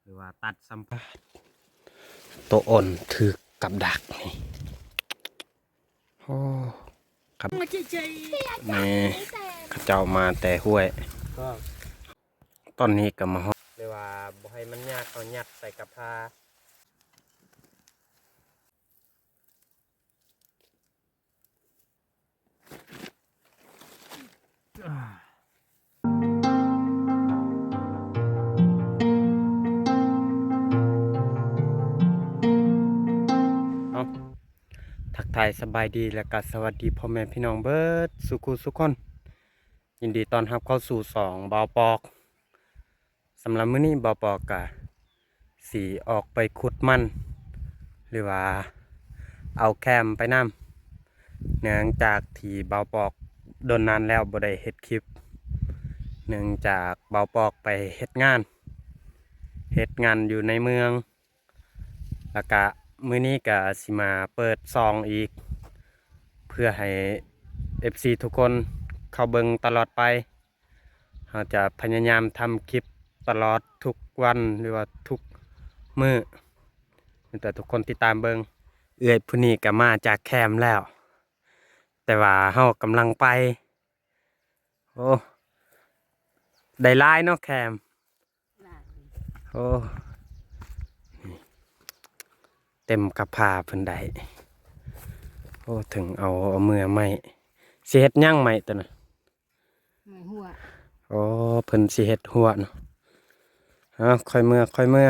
ຫຼືວ່າຕັດສຳ ໂຕອ່ອນຖືກກັບດັກນີ້. ໂອ້ ຄັບ ນີ້ ເຂົາເຈົ້າມາແຕ່ຫ້ວຍ. ຕອນນີ້ກໍມາຮອດ ຫຼືວ່າບໍ່ໃຫ້ມັນຍາກ ເອົາຍັດໃສ່ກະພາ. ເອົາ ທັກທາຍສະບາຍດີ ແລະກະສະຫວັດດີພໍ່ແມ່ພີ່ນ້ອງເບິດສູ່ຄູ່ສູ່ຄົນ. ຍິນດີຕ້ອນຮັບເຂົ້າສູ່ຊ່ອງບ່າວປອກ. ສຳລັບມື້ນີ້ບ່າວປອກກະຊິອອກໄປຂຸດມັນ ຫຼືວ່າເອົາແຄມໄປນຳ ເນື່ອງຈາກທີ່ບ່າວປອກດົນນານແລ້ວບໍ່ໄດ້ເຮັດຄລິບ ເນື່ອງຈາກບ່າວປອກໄປເຮັດງານ ເຮັດງານຢູ່ໃນເມືອງ. ແລ້ວກະມື້ນີ້ກະຊິມາເປີດຊ່ອງອີກ ເພື່ອໃຫ້ເອັຟຊີທຸກຄົນເຂົ້າເບິ່ງຕະຫຼອດໄປ. ເຮົາຈະພະຍາຍາມທຳຄລິບຕະຫຼອດທຸກວັນ ຫຼືວ່າທຸກມື້ ໃຫ້ທຸກຄົນຕິດຕາມເບິ່ງ. ເອື້ອຍຜູ້ນີ້ກະມາຈາກແຄມແລ້ວ ແຕ່ວ່າເຮົາກຳລັງໄປ. ໂອ້ ໄດ້ຫຼາຍເນາະແຄມ. ຫຼາຍ. ໂອ້ ນີ້ ເຕັມກະພາເພິ່ນໄດ້. ໂອ້ ເຖິງເອົາ ເອົາເມືອໄມ້. ຊິເຮັດຫຍັງໄມ້ຕົວນັ້ນ? ໄມ້ຮົ້ວ. ໂອ້ ເພິ່ນຊິເຮັດຮົ້ວເນາະ. ເອົາ ຄ່ອຍເມືອ ຄ່ອຍເມືອ.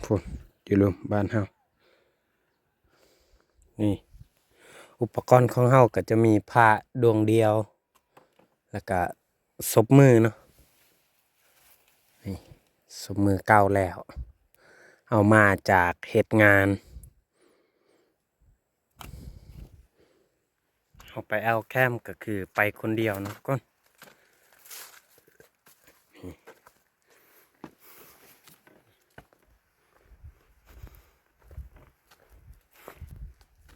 ພຸ້ນ ຢູ່ລຸ່ມບ້ານເຮົາ. ນີ້ ອຸປະກອນຂອງເຮົາກໍຈະມີພ້າດວງດຽວ ແລ້ວກະສົບມືເນາະ. ນີ້ ສົບມືເກົ່າແລ້ວ ເອົາມາຈາກເຮັດງານ. ເຮົາໄປແອວແຄມກໍຄືໄປຄົນດຽວເນາະທຸກຄົນ.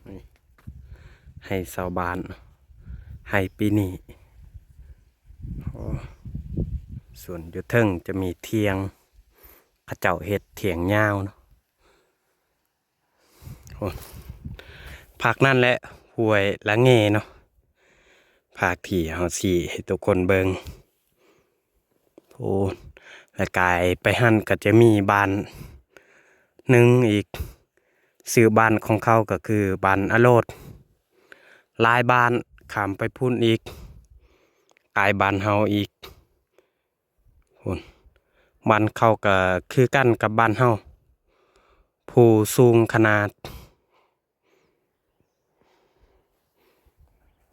ນີ້ ໄຮ່ຊາວບ້ານ ໄຮ່ປີນີ້. ໂອ້ ສ່ວນຢູ່ເທິງຈະມີຖຽງ ເຂົາເຈົ້າເຮັດຖຽງຍາວເນາະ. ໂອ້ ພາກນັ້ນແຫຼະຫ້ວຍລະເງເນາະ ພາກທີ່ເຮົາຊີ້ໃຫ້ທຸກຄົນເບິ່ງ. ໂອ້ ແລະກາຍໄປຫັ້ນກໍຈະມີບ້ານໜຶ່ງອີກ ຊື່ບ້ານຂອງເຂົາກໍຄືບ້ານອະໂລດ. ຫຼາຍບ້ານຂ້າມໄປພຸ້ນອີກ ກາຍບ້ານເຮົາອີກ. ພຸ້ນ ບ້ານເຂົາກໍຄືກັນກັບບ້ານເຮົາ ພູສູງຂະໜາດ.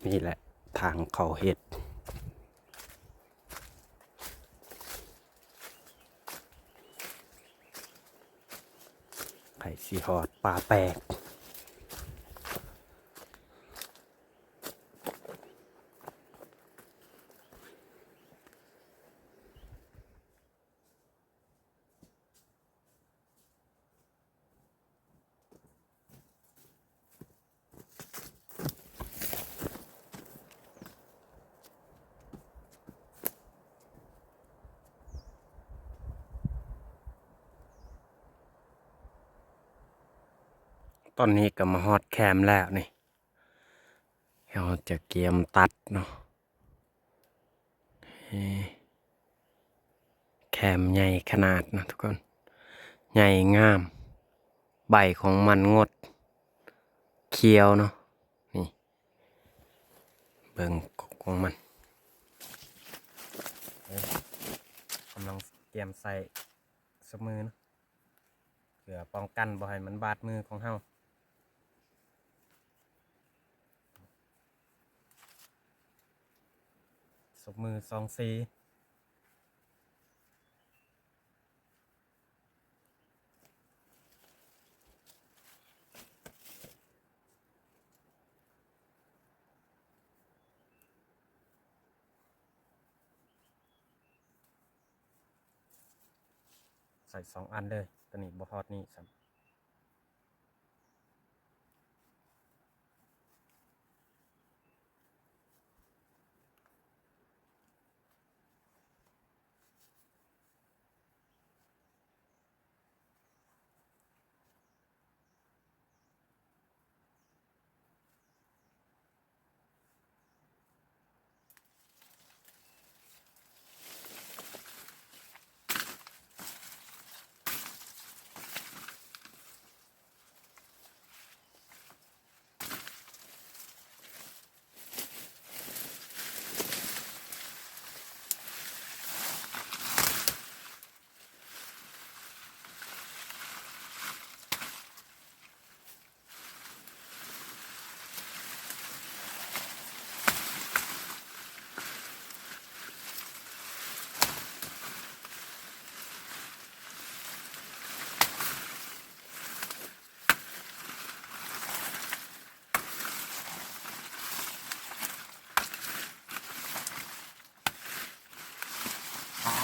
ນີ້ແຫຼະທາງເຂົາເຮັດ. ໃກ້ຊິຮອດປ່າແປກ. ຕອນນີ້ກໍມາຮອດແຄມແລ້ວນີ້ ເຮົາຈະກຽມຕັດເນາະ. ແຄມໃຫຍ່ຂະໜາດເນາະທຸກຄົນ ໃຫຍ່ງາມ ໃບຂອງມັນງົດຂຽວເນາະ. ນີ້ ເບິ່ງຂອງມັນ ກຳລັງກຽມໃສ່ສົບມືເນາະ ເພື່ອປ້ອງກັນບໍ່ໃຫ້ມັນບາດມືຂອງເຮົາ. ສົບມືສອງສີ. ໃສ່ສອງອັນເລີຍ ຕົວນີ້ບໍ່ຮອດນີ້ຊ້ຳ. ໃ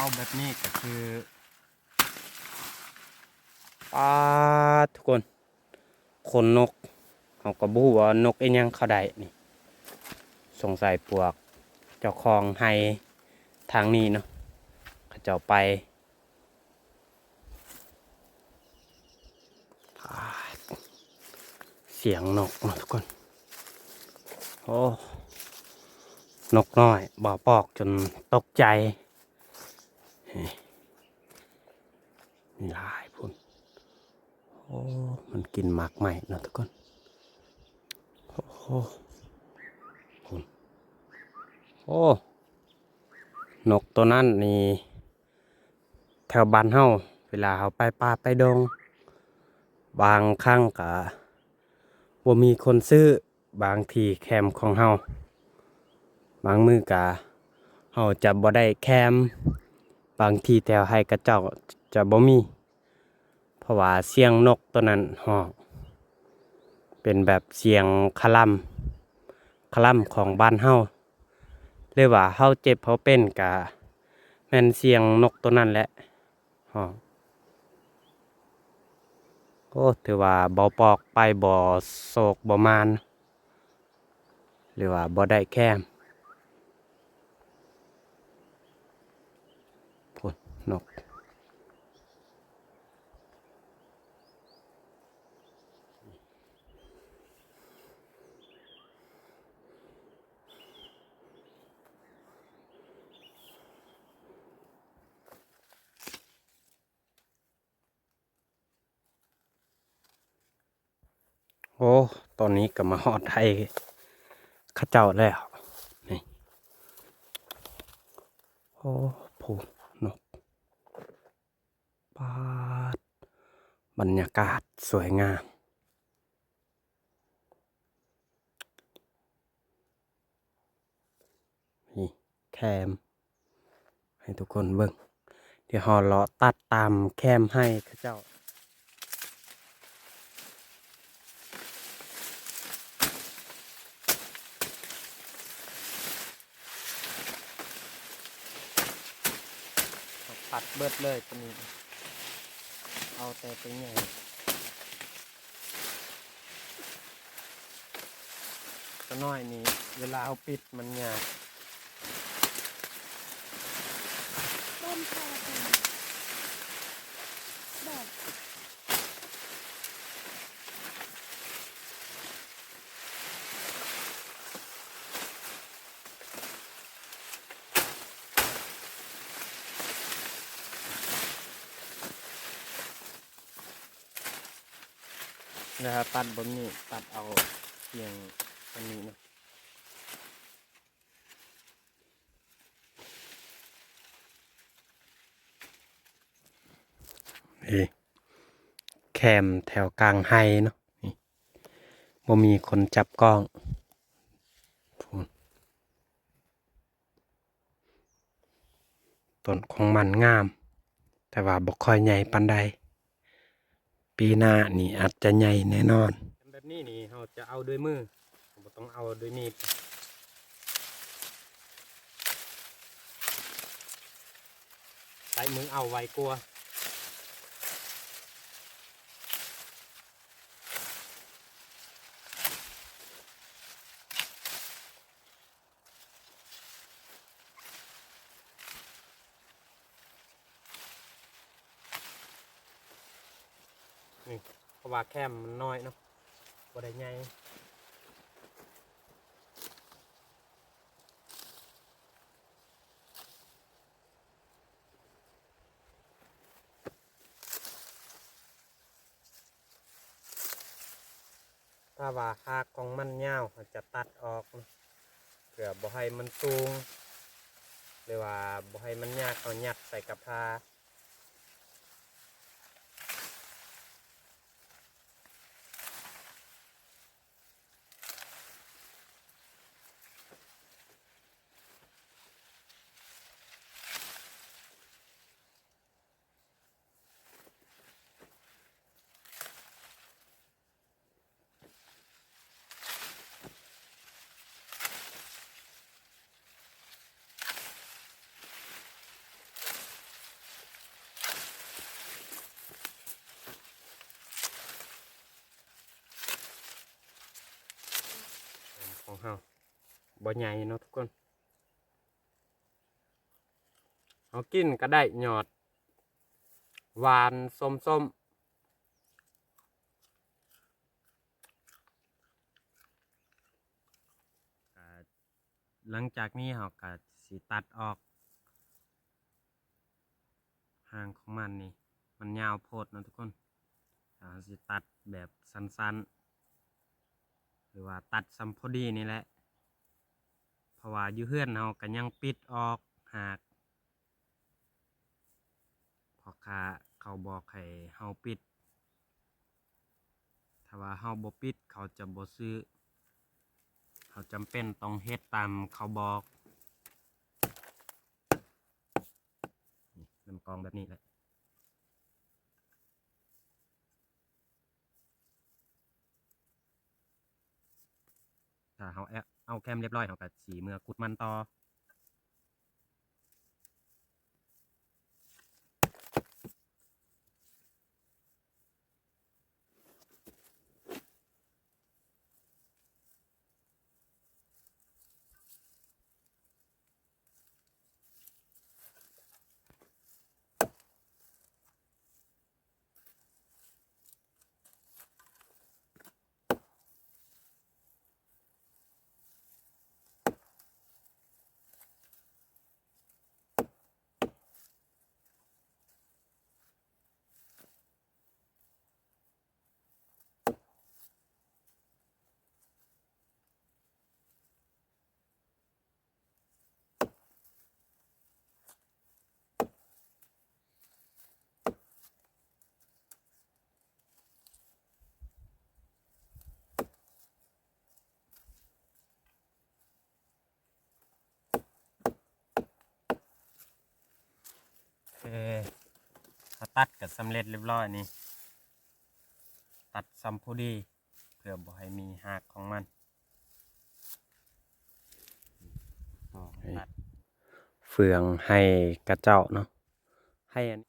ເອົາແບບນີ້ກໍຄື ປາດ ທຸກຄົນ ຂົນນົກ ເຮົາກໍບໍ່ຮູ້ວ່ານົກອີ່ຫຍັງເຂົ້າໄດ້ນີ້. ສົງໄສພວກເຈົ້າຂອງໄຮ່ທາງນີ້ເນາະ ເຂົາເຈົ້າໄປ. ປາດ ສຽງນົກເນາະທຸກຄົນ. ໂອ້ ນົກນ້ອຍ ບ່າວປອກຈົນຕົກໃຈ. ນີ້ ມີຫຼາຍພຸ້ນ. ໂອ້ ມັນກິນໝາກໄມ້ເນາະທຸກຄົນ. ໂອ້ ພຸ້ນ ໂອ້ ນົກໂຕນັ້ນນີ້ ແຖວບ້ານເຮົາ ເວລາເຮົາໄປປ່າໄປດົງ ບາງຄັ້ງກະບໍ່ມີຄົນຊື້. ບາງທີ່ແຄມຂອງເຮົາ ບາງມື້ກະເຮົາຈະບໍ່ໄດ້ແຄມ, ບາງທີ່ແຖວໄຮ່ເຂົາເຈົ້າຈະບໍ່ມີ ເພາະວ່າສຽງນົກໂຕນັ້ນຮ້ອງ ເປັນແບບສຽງຄະລຳ ຄະລຳຂອງບ້ານເຮົາ ຫຼືວ່າເຮົາເຈັບເຮົາເປັນກະແມ່ນສຽງນົກໂຕນັ້ນແຫຼະ. ຮະ ໂອ້ ຖືວ່າບໍ່ປອກໄປ ບໍ່ໂຊກບໍ່ໝານ ຫຼືວ່າບໍ່ໄດ້ແຄມ. ພຸ້ນ ນົກ. ໂອ້ ຕອນນີ້ກໍມາຮອດໄຮ່ເຂົາເຈົ້າແລ້ວ ນີ້ ໂອ້ ພູນົກ ປາດ ບັນຍາກາດສວຍງາມ. ນີ້ແຄມໃຫ້ທຸກຄົນເບິ່ງ ດຽວເຮົາເລາະຕັດຕາມແຄມໄຮ່ເຂົາເຈົ້າ ຕັດເບິດເລີຍໂຕນີ້ ເອົາແຕ່ໂຕໃຫຍ່. ຕົວນ້ອຍນີ້ເວລາເຮົາປິດມັນຍາກ. ແລ້ວເຮົາຕັດບ່ອນນີ້ ຕັດເອົາພຽງອັນນີ້ເນາະ. ເອີ ແຄມແຖວກາງໄຮ່ເນາະ ນີ້ ບໍ່ມີຄົນຈັບກ້ອງ. ພຸ້ນ ຕົ້ນຂອງມັນງາມ ແຕ່ວ່າບໍ່ຄ່ອຍໃຫຍ່ປານໃດ. ປີໜ້ານີ້ອາດຈະໃຫຍ່ແນ່ນອນ. ແບບນີ້ນີ້ເຮົາຈະເອົາດ້ວຍມື ເຮົາບໍ່ຕ້ອງເອົາດ້ວຍມີດ. ໃຊ້ມືເອົາໄວກວ່າ. ນີ້ ເພາະວ່າແຄມມັນນ້ອຍເນາະ ບໍ່ໄດ້ໃຫຍ່. ຖ້າວ່າຮາກຂອງມັນຍາວ ເຮົາຈະຕັດອອກເນາະ ເພື່ອບໍ່ໃຫ້ມັນສູງ ຫຼືວ່າບໍ່ໃຫ້ມັນຍາກ ເຮົາຍັດໃສ່ກະພ້າ. ເ ບໍ່ໃຫຍ່ເນາະທຸກຄົນ. ເຮົາກິນກໍໄດ້ຍອດຫວານສົ້ມໆ. ອ່າ ຫຼັງຈາກນີ້ເຮົາກໍຊິຕັດອອກ ຫາງຂອງມັນນີ້ ມັນຍາວໂພດເນາະທຸກຄົນ. ເຮົາຊິຕັດແບບສັ້ນໆ ຫຼືວ່າຕັດສ່ຳພໍດີນີ້ແຫຼະ ເພາະວ່າຢູ່ເຮືອນເຮົາກໍຍັງປິດອອກຫາກ ພໍ່ຄ້າເຂົາບອກໃຫ້ເຮົາປິດ. ຖ້າວ່າເຮົາບໍ່ປິດ ເຂົາຈະບໍ່ຊື້. ເຮົາຈຳເປັນຕ້ອງເຮັດຕາມເຂົາບອກ. ນີ້ ນຳກອງແບບນີ້ແຫຼະ. ຖ້າເຮົາແອ- ເອົາແຄມລຽບຮ້ອຍ ເຮົາກໍຊິເມືອຂຸດມັນຕໍ່. ເອີ ເຮົາຕັດກໍສຳເລັດລຽບຮ້ອຍນີ້ ຕັດສ່ຳພໍດີ ເພື່ອບໍ່ໃຫ້ມີຮາກຂອງມັນ. ເຟືອງໃຫ້ຂະເຈົ້າເນາະ ໃຫ້ອັນ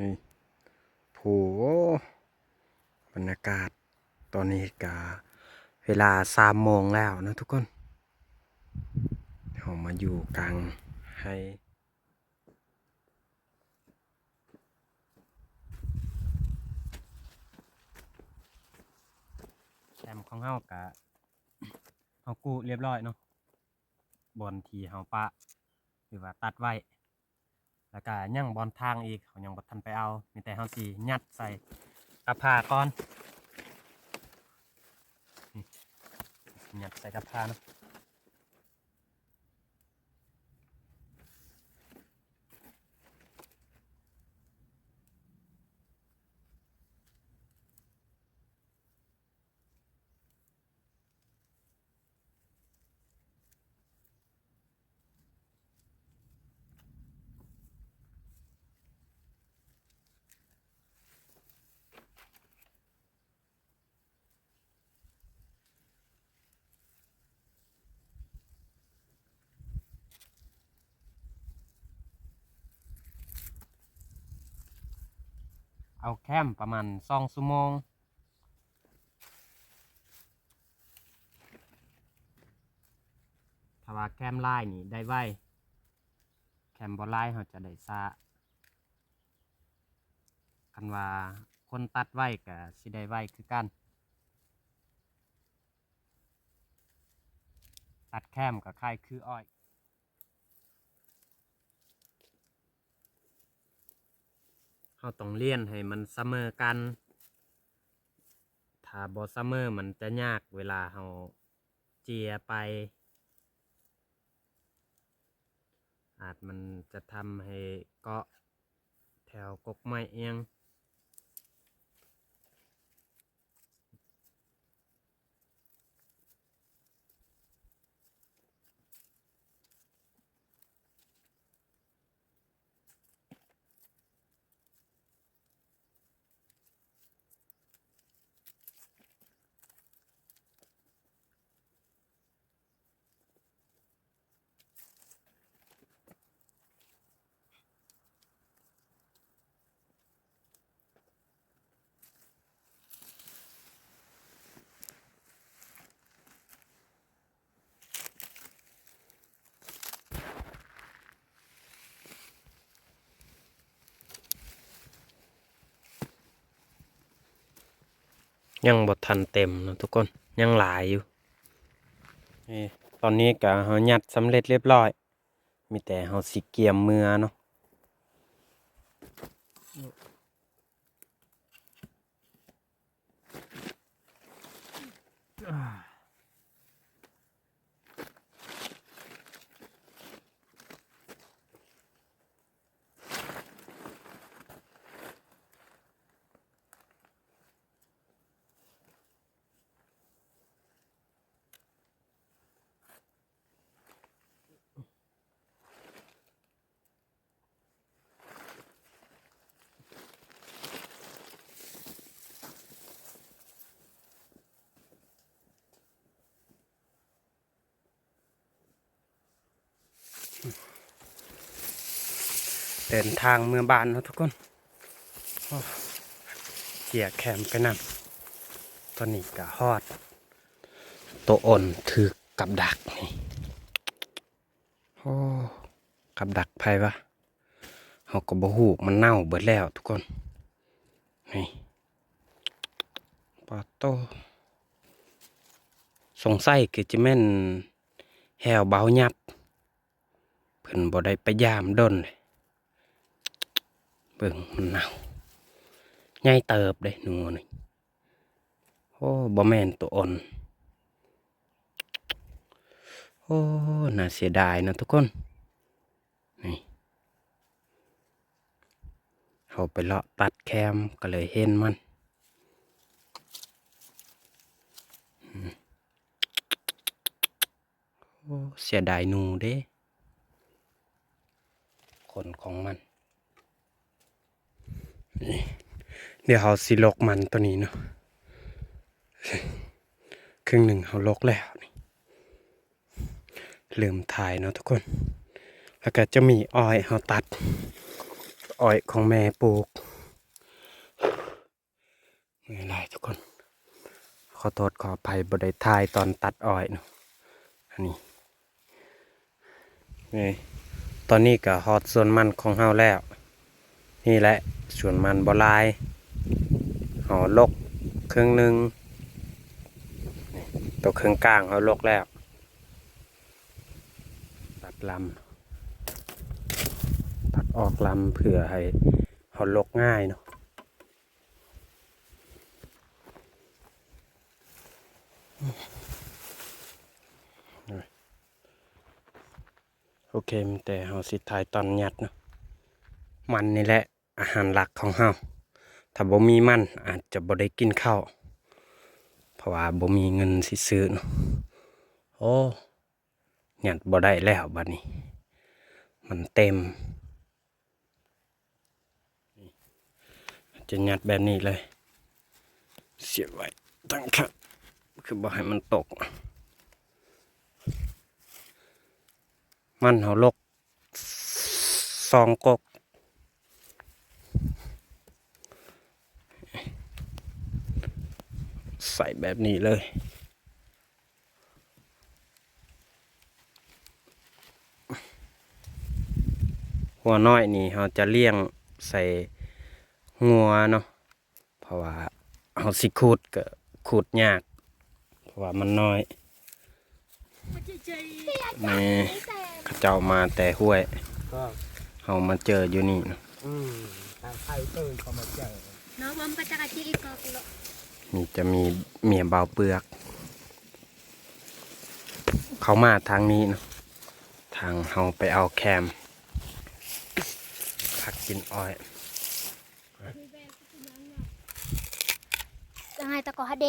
ນີ້ ໂອ້ ບັນຍາກາດຕອນນີ້ກະເວລາສາມໂມງແລ້ວເນາະທຸກຄົນ. ເຮົາມາຢູ່ກາງໄຮ່ ແຄມຂອງເຮົາກະ ເຮົາກູ້ລຽບຮ້ອຍເນາະ ບ່ອນທີ່ເຮົາປະ ຫຼືວ່າຕັດໄວ້ ແລ້ວກະຍັງບ່ອນທາງອີກ ເຮົາຍັງບໍ່ທັນໄປເອົາ ມີແຕ່ເຮົາຊິຍັດໃສ່ກະພ້າກ່ອນ ນີ້ ຍັດໃສ່ກະພ້າເນາະ. ເອົາແຄມປະມານສອງຊົ່ວໂມງ. ຖ້າວ່າແຄມຫຼາຍນີ້ໄດ້ໄວ, ແຄມບໍ່ຫຼາຍເຮົາຈະໄດ້ຊ້າ. ຄັນວ່າຄົນຕັດໄວກໍຊິໄດ້ໄວຄືກັນ. ຕັດແຄມກໍຄ້າຍຄືອ້ອຍ. ເຮົາຕ້ອງລຽນໃຫ້ມັນສະເໝີກັນ. ຖ້າບໍ່ສະເໝີມັນຈະຍາກເວລາເຮົາເຈຍໄປ. ອາດມັນຈະທຳໃຫ້ເກາະແຖ ແຖວກົກໄມ້ອີ່ຫຍັງ. ຍັງບໍ່ທັນເຕັມເນາະທຸກຄົນ ຍັງຫຼາຍຢູ່. ນີ້ ຕອນນີ້ກະເຮົາຍັດສຳເລັດລຽບຮ້ອຍ ມີແຕ່ເຮົາຊິກຽມເມືອເນາະ. ເດີນທາງເມືອບ້ານເນາະທຸກຄົນ. ໂອ້ ເກຍແຄມໄປນຳ. ຕອນນີ້ກະຮອດ ໂຕອ່ອນຖືກກັບດັກນີ້. ໂອ້ ກັບດັກໃຜວະ? ເຮົາກໍບໍ່ຮູ້ ມັນເນົ່າເບິດແລ້ວທຸກຄົນ. ນີ້ ປາໂຕ ສົງໄສຄືຈະແມ່ນແຮ້ວເບົາຫຍັບ ເພິ່ນບໍ່ໄດ້ໄປຢາມດົນເລີຍ. ເບິ່ງມັນເນົ່າ ໃຫຍ່ເຕີບເດ້ໜູນີ້. ໂອ້ ບໍ່ແມ່ນໂຕອ່ອນ. ໂອ້ ໜ້າເສຍດາຍເນາະທຸກຄົນ. ນີ້ ເຮົາໄປເລາະຕັດແຄມກໍເລີຍເຫັນມັນ. ໂອ້ ເສຍດາຍໜູເດ້ ຂົນຂອງມັນ. ນີ້ ດຽວເຮົາຊິລົກມັນໂຕນີ້ເນາະ. ເຄິ່ງໜຶ່ງເຮົາລົກແລ້ວນີ້ ລືມຖ່າຍເນາະທຸກຄົນ. ແລ້ວກໍຈະມີອ້ອຍເຮົາຕັດ ອ້ອຍຂອງແມ່ປູກ. ເມື່ອຍຫຼາຍທຸກຄົນ ຂໍໂທດຂໍອະໄພ ບໍ່ໄດ້ຖ່າຍຕອນຕັດອ້ອຍເນາະ. ອັນນີ້ ນີ້ ຕອນນີ້ກໍຮອດສວນມັນຂອງເຮົາແລ້ວ. ນີ້ແຫຼະສວນມັນບໍ່ຫຼາຍ ເຮົາລົກເຄິ່ງໜຶ່ງ. ນີ້ ໂຕເຄິ່ງກາງເຮົາລົກແລ້ວ. ຕັດລຳ ຕັດອອກລຳເພື່ອໃຫ້ເຮົາລົກງ່າຍເນາະ. ໂອເຄ ມີແຕ່ເຮົາຊິຖ່າຍຕອນຍັດເນາະ. ມັນນີ້ແຫຼະອາຫານຫຼັກຂອງເຮົາ. ຖ້າບໍ່ມີມັນອາດຈະບໍ່ໄດ້ກິນເຂົ້າ ເພາະວ່າບໍ່ມີເງິນຊິຊື້ເນາະ. ໂອ້ ຍັດບໍ່ໄດ້ແລ້ວບັດນີ້ ມັນເຕັມ. ຈະຍັດແບບນີ້ເລີຍ ສຽບໄວ້ຕັ້ງຂ້າງ ຄືບໍ່ໃຫ້ມັນຕົກ. ມັນເຮົາລົກສອງກົກ ໃສ່ແບບນີ້ເລີຍ. ຫົວນ້ອຍນີ້ເຮົາຈະລ້ຽງໃສ່ງົວເນາະ ເພາະວ່າເຮົາຊິຂູດກໍຂູດຍາກ ເພາະວ່າມັນນ້ອຍ. ແມ່ເຂົາເຈົ້າມາແຕ່ຫ້ວຍ ກໍ ເຮົາມາເຈີຢູ່ນີ້ເນາະ. ອືມ ທາງໄທເອີຍເຂົາມາເຈີ. ເນາະ ບໍ່ມັນກໍຈະກະຈິອີກກໍ ນີ້ຈະມີເມຍບ່າວເປືອກ ເຂົ້າມາທາງນີ້ເນາະ ທາງເຮົາໄປເອົາແຄມ ພັກກິນອ້ອຍ. ຈະໃຫ້ຕະກໍຮັດເດ.